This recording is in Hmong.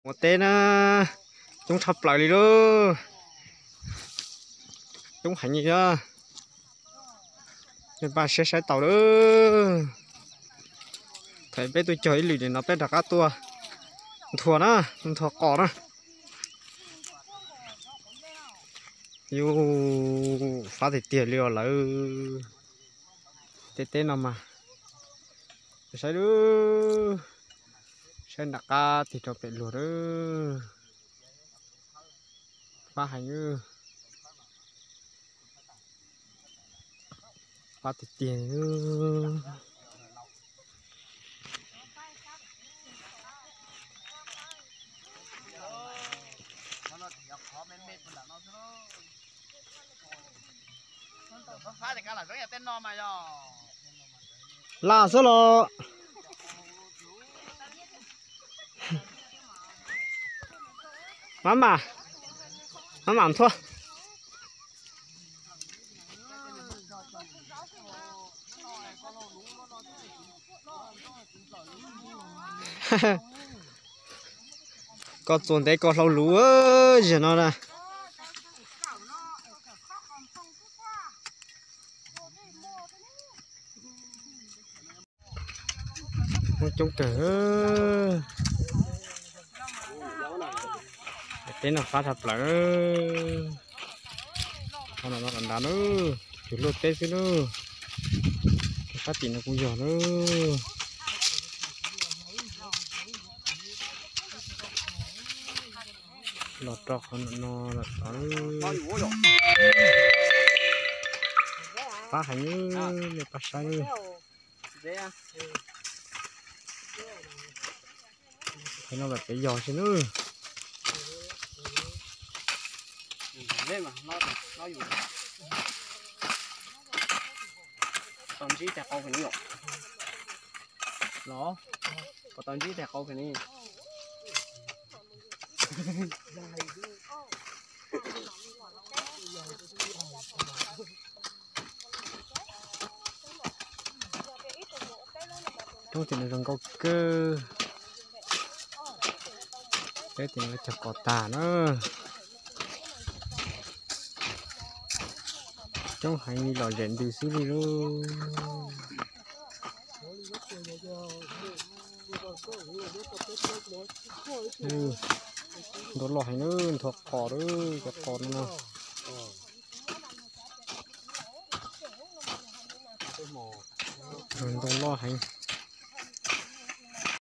Ua teb na, coob tshaj plaws li lauj. Coob heev li os. Nej pab saib saib taus lauj. Thaum peb tuaj cog ib lwm nim no peb rov qab tuaj nthua na, nthua qos na. Yus fab tiag tiag li os lawv. Tej teb no mas saib lauj, saib nram qab tig rau pem luag lauj. Fab heev, fab tiag tiag. Lam xwb los. Mab mam, mab mam nthua. Koj txuas ntev koj hlau luv zaum no na. Muaj coob kawg. Teb no fab tshaj plaws. Qhov no no nrad na, cug luaj teb xwb na. Sab tim no kuj yog na. Los rau qhov no no lawm. Fab heev, nej pab saib. Qhov no los peb yog xwb na. Tau ntsib tag qau kiag ne yom. Los, puas tau ntsib tag qau kiag ne? Coob tim no zoo nkauj kawg. Peb tim no cog qos tag na. Coob heev li, lom zem ntws xwb li lauj. Ntuj, loj heev na, nthua qos lawm, cov qos no no. Ntuj, loj heev.